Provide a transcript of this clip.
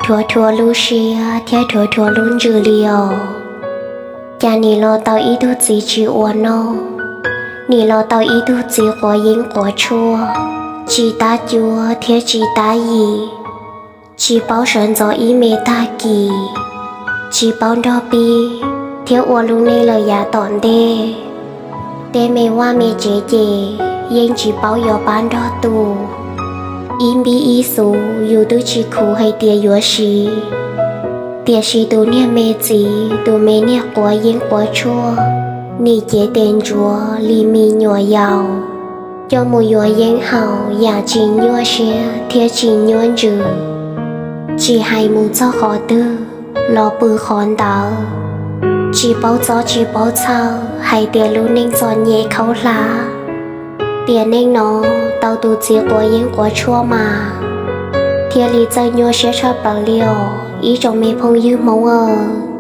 Dhuav dhuav lub siab thiab dhuav dhuav lub ntsws li os. Cas nim los tau ib tug txiv tsis ua noj, nim los tau ib tug txiv quav yeeb quav tshuaj, tsis tab cuab thiab tsis tab yim, tsis paub sawv ntxov ib me tag kis, tsis paub nrog pib thiab ua lub neej lawm yav tom ntej. Tej me vaj me tsev ces yeej tsis paub yuav pab nrog tus. Ib npib ib xuv yus twb tsis khuv hais tias yuav siv, tiam sis tus niag me txiv tus me niag quav yeeb quav tshuaj, nim cev tes ntsuav li me nyuam yaus, coj mus yuav yeeb haus yam tsis nyuaj siab thiab tsis nyuaj ntsws. Tsis hais mus txog qhov twg los pw qhov ntawd. Tsis paub txob tsis paub txhawj hais tias lub neej txom nyem khaub hlab. Tiam neej no tau tus txiv quav yeeb quav tshuaj mas thiaj li txawj nyuaj siab tshaj plaws li os ib tsoom me phooj ywg Hmoob aw.